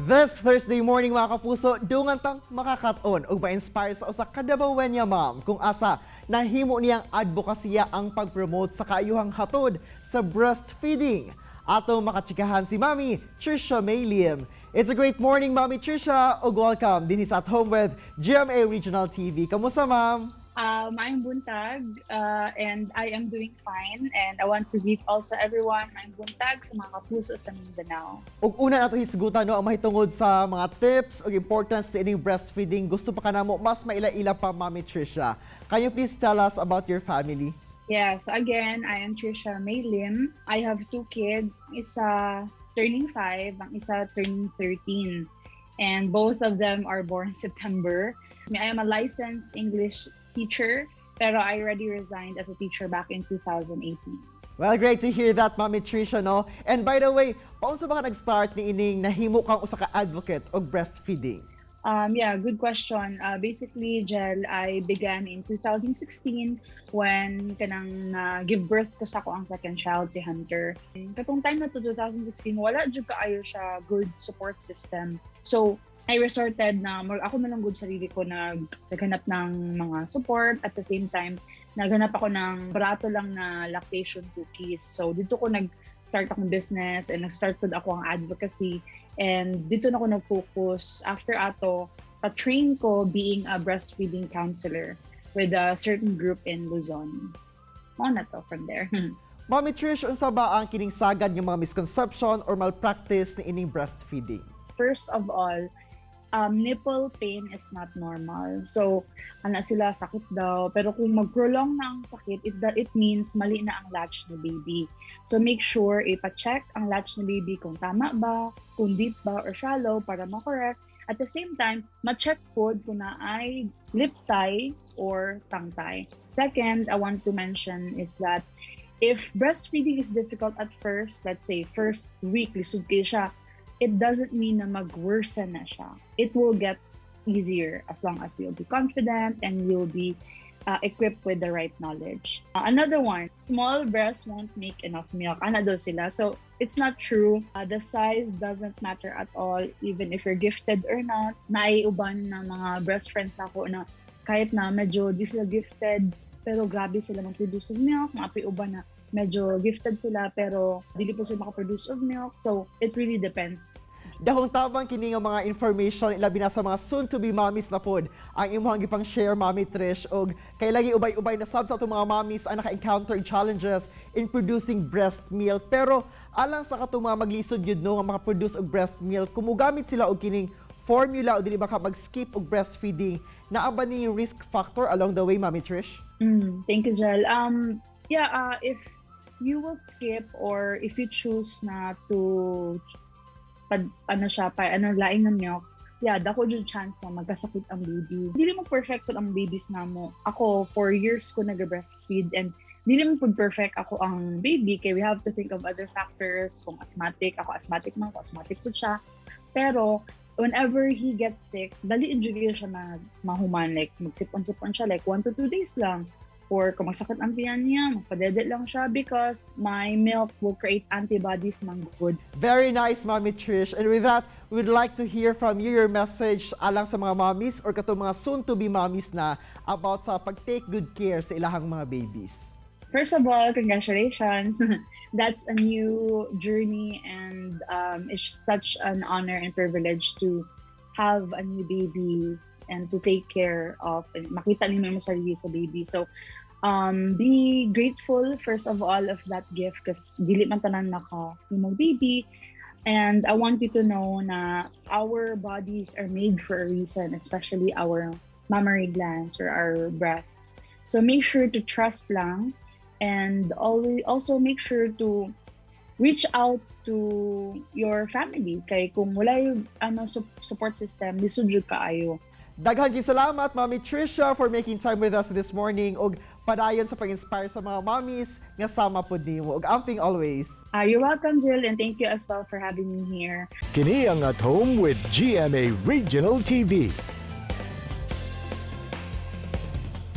This Thursday morning, mga kapuso, dungan tang makakaton ug ma-inspire sa usa ka Dabawenya mom kung asa nahimo niyang advokasya ang pag-promote sa kaayuhang hatod sa breastfeeding. Ato makatsikahan si Mami Trisha May Lim. It's a great morning, Mami Trisha, ug welcome dinhi sa At Home with GMA Regional TV. Kamusta, ma'am? Maayong buntag, and I am doing fine. And I want to greet also everyone, maayong buntag sa mga kapuso sa Mindanao. Ug una nato hisgutan, no, ang mahitungod sa mga tips ug importance sa ining breastfeeding. Gusto pa kanamo mas maila-ila pa, Mami Trisha. Can you please tell us about your family? Yeah, so again, I am Trisha May Lim. I have two kids, ang isa turning 5, ang isa turning 13. And both of them are born September. I am a licensed English teacher, pero I already resigned as a teacher back in 2018. Well, great to hear that, Mami Trisha, no? And by the way, paunsa ba ka nag-start ni ining nahimo kang usa ka advocate og breastfeeding? Yeah, good question. Basically, Jel, I began in 2016 when kanang give birth ko sa akoang second child, si Hunter. Katong time na to, 2016, wala jud kaayo siya good support system. So, I resorted na more ako na lang gud sarili ko naghanap ng mga support. At the same time, naghanap ako ng barato lang na lactation cookies. So dito ko nag-start akong business and nag-start pud ako ang advocacy and dito na ako nag-focus. After ato, pa-train ko being a breastfeeding counselor with a certain group in Luzon. Mao na to from there. Mami Trish, unsa ba ang kining sagad nga mga misconception or malpractice ni ining breastfeeding? First of all, nipple pain is not normal. So, ana sila, sakit daw. Pero kung mag-prolong na ang sakit, it means mali na ang latch ni baby. So, make sure ipa-check ang latch ni baby kung tama ba, kung deep ba or shallow para ma-correct. At the same time, ma-check pod kung naay lip tie or tongue tie. Second, I want to mention is that if breastfeeding is difficult at first, let's say first week, lisod kaayo siya, it doesn't mean na mag-worsen na siya. It will get easier as long as you'll be confident and you'll be equipped with the right knowledge. Another one, small breasts won't make enough milk. Ana daw sila. So, it's not true. The size doesn't matter at all, even if you're gifted or not. Naay uban na mga breast friends nako na kahit na medyo di sila gifted, pero grabe sila mag-produce of milk. Naa poy uban na medyo gifted sila pero dili pod sila makaproduce of milk. So, it really depends. Dakong tabang kini nga mga information, ilabi na sa mga soon to be mommies na pod ang imong gipang share, Mami Trish, og kay lagi ubay-ubay na sab sa atong mga mommies ang naka-encounter challenges in producing breast milk. Pero alang sa katong mga maglisod gyud, no, nga maka-produce og breast milk, kung mogamit sila og kining formula o dili ba ka mag-skip og breastfeeding, naa ba ni risk factor along the way, Mami Trish? Thank you, Jel. Yeah, if you will skip or if you choose na to pad, ano siya, pa, ano, laing ng milk, yeah, dako jud chance na magkasakit ang baby. Dili man perfect pud ang babies namo. Ako, 4 years ko nag-breastfeed and dili man pud perfect akoang baby kay we have to think of other factors, kung asthmatic, ako asthmatic man, kung asthmatic pud siya. Pero whenever he gets sick, dali jud siya na mahuman. Like, magsipon-sipon siya, like 1 to 2 days lang. Or kung masakit ang tiyan niya, magpadede lang siya because my milk will create antibodies man gud. Very nice, Mami Trish. And with that, we would like to hear from you your message alang sa mga mommies or katong mga soon-to-be mommies na about sa pag-take good care sa ilahang mga babies. First of all, congratulations. That's a new journey and it's such an honor and privilege to have a new baby and to take care of and makita nimo imong sarili sa baby. So, be grateful first of all of that gift because dili man tanan naka imong baby. And I want you to know na our bodies are made for a reason, especially our mammary glands or our breasts. So make sure to trust lang and always also make sure to reach out to your family kay kung wala yung ano support system, lisod jud kaayo. Daghan gyud salamat, Mami Trisha, for making time with us this morning ug padayon sa pag-inspire sa mga mommies nga sama pod nimo. Ug amping always. You're welcome, Jill, and thank you as well for having me here. Kini ang At Home with GMA Regional TV.